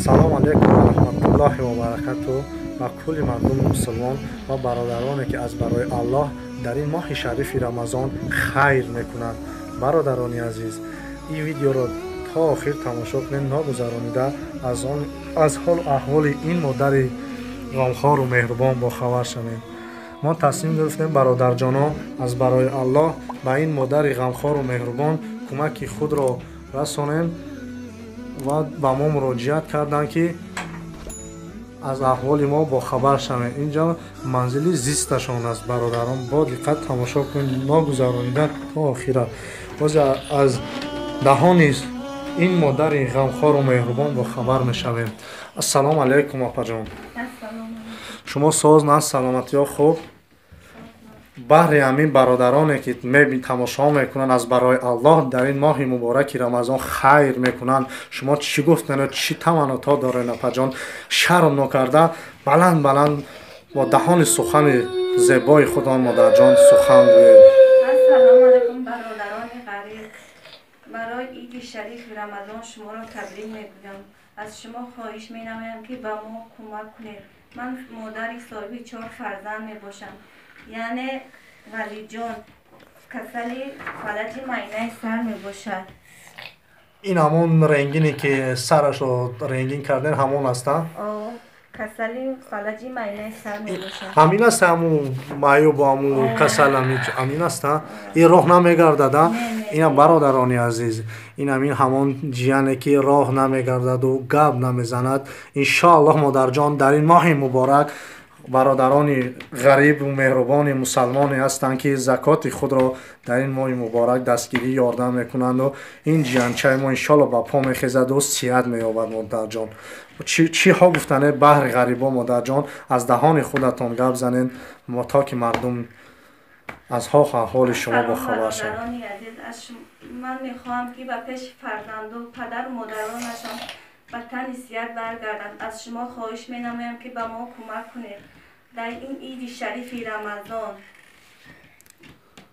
Ассалому алайкум ва раҳматуллоҳи ва баракатуҳ ба кулли мардуми мусулмон ва бародароне ки аз барои Аллоҳ дар ин моҳи шарифи Рамазон хайр мекунанд. Бародарони азиз, ин видеоро то охир тамошо кунед, ногузаронида аз ҳолу аҳволи ин модари ғамхору меҳрубон бохабар шавем. Мо тасмим гирифтем бародарҷоно аз барои Аллоҳ ба ин модари ғамхору меҳрубон кӯмаки худро расонем ва ба мо муроҷиат карданд ки аз аҳволи мо бохабар шавем. Инҷа манзили зисташон аст. Бародарон, бо диққат тамошо кунед, ногузаронида то охира. Боз аз даҳони ин модари ғамхору меҳрубон бохабар мешавем. Ассалому алайкум апаҷон. Шумо соз на, саломатиҳо хуб? Баҳри ҳамин бародароне ки тамошо мекунанд аз барои Аллоҳ дар ин моҳи мубораки Рамазон хайр мекунанд, шумо чӣ гуфтану чӣ таманното доред апаҷон? Шарм нокарда баланд баланд бо даҳони сухани зебои худон модарҷон сухан гӯед. Ассалому алайкум бародарони ғариб. Барои иди шарифи Рамазон шуморо табрик мегӯям. Аз шумо хоҳиш менамоям ки ба мо кӯмак кунед. Ман модари соҳиби 4 фарзанд мебошам. Яъне Валиҷон касали фалаҷи майнаи сар мебошад. Ин ҳамон ренгине ки сарашро ренгин кардем ҳамон аст, а? Касали фалаҷи майнаи сар мебошад. Ҳамин аст ҳамун маъюбу ҳамун касал ҳамин аст, а? Ин роҳ намегардад, а? Ина бародарони азиз, ин ҳамин ҳамон ҷияне ки роҳ намегардаду гап намезанад. Иншоаллоҳ модарҷон дар ин моҳи муборак бародарони ғарибу меҳрубони мусалмоне ҳастанд ки закоти худро дар ин моҳи муборак дастгирӣ ёрдам мекунанду ин ҷиянчаи мо иншоаллоҳ ба по мехезаду сиҳат меёбад. Модарҷон, чиҳо гуфтане баҳри ғарибо? Модарҷон, аз даҳони худатон гап занед то ки мардум аз ҳоҳу аҳволи шумо бохабар шаванд. Ман мехоҳам ки ба пеши фарзанду падару модаронашон ба тани сиҳат баргарданд. Аз шумо хоҳиш менамоям ки ба мо кӯмак кунед дар ин иди шарифи Рамазон.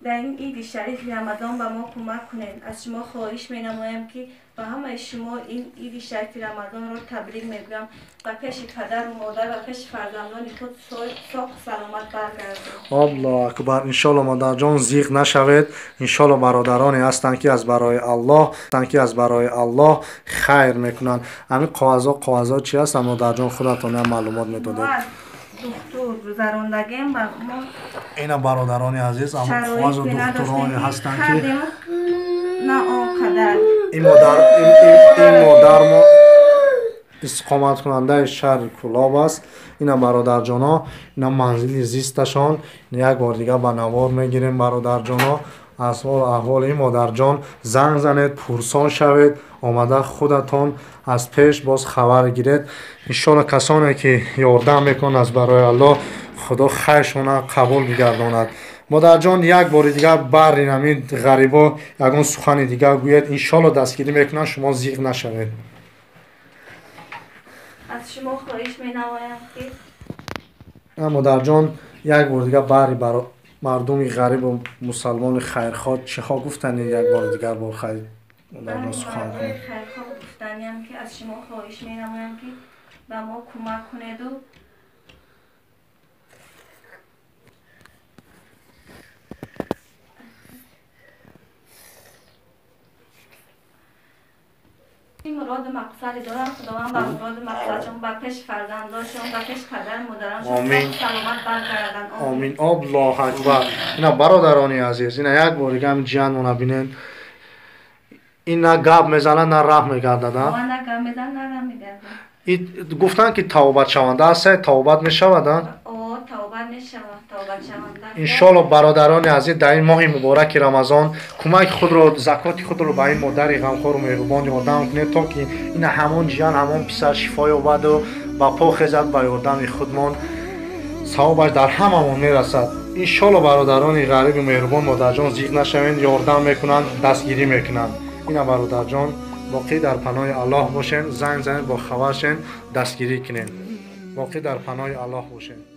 Дар ин иди шарифи Рамазон ба мо кӯмак кунед. Аз шумо хоҳиш менамоям ки ба ҳамаи шумо ин иди шарифи Рамазонро табрик мегӯям. Ба пеши падару модар ва пеши фарзандони худ соҳу саломат баргардед. Аллоҳу акбар. Иншоаллоҳ модарҷон зиқ нашавед. Иншоаллоҳ бародароне ҳастанд ки аз барои Аллоҳ, ки аз барои Аллоҳ хайр мекунанд. Ҳамин қоғазо чи ҳастанд модарҷон? Худатон ҳам маълумот медодед. Духтур гузарондагем ба мо. Ина бародарони азиз, ҳамон қоғазу духтуроне ҳастанд ки на он қадар. Ин модар мо истиқоматкунандаи шаҳри Кӯлоб аст. Ина бародарҷоно, ина манзили зисташон. Як бор дигар ба навор мегирем бародарҷоно. Аз ҳолу аҳволи ин модарҷон занг занед, пурсон шавед, омада худатон аз пеш боз хабар гиред. Иншоаллоҳ касоне ки ёрдам мекунанд аз барои Аллоҳ, Худо хайршона қабул бигардонад. Модарҷон, як бори дигар барин ҳамин ғарибо ягон сухани дигар гӯед. Иншоаллоҳ дастгирӣ мекунанд, шумо зиқ нашавед. Аз шумо хоҳиш менамоям ки модарҷон як бори дигар бари мардуми ғарибу мусалмони хайрхоҳ чиҳо гуфтани як бори дигар бо хайр модарҷон сухан кунед. Хайрхоҳ гуфтаниам ки аз шумо хоҳиш менамоям ки ба мо кӯмак кунеду муроду мақсаде дорам. Худованд ба муроду мақсадшон, ба пеши фарзандошон, ба пеши падару модароншон саломат баргарданд. Омин. Аллоҳу акбар. Ина бародарони азиз, ина як бор дига ҳамин ҷиянмона бинед. Ин на гап мезанад, на раҳ мегардад. На гап мезанад, на раҳ мегардад. Гуфтанд ки тавбатшаванда аст, тавбат мешавад? Тавбат мешавад, тавбатшаванда. Иншоаллоҳ бародарони азиз, дар ин моҳи мубораки Рамазон кӯмаки худро, закоти худро ба ин модари ғамхору меҳрубон ёрдам кунед, то ки ина ҳамон ҷиян, ҳамон писар шифо ёбаду ба по хезад ба ёрдами худмон. Савобаш дар ҳамамон мерасад. Иншоаллоҳ бародарони ғарибу меҳрубон, модарҷон зиқ нашавед, ёрдам мекунанд, дастгирӣ мекунанд. Ина бародарҷон, боқӣ дар паноҳи Аллоҳ бошед, занг занед, бохабар шед, дастгирӣ кунед. Боқӣ дар паноҳи Аллоҳ бошед.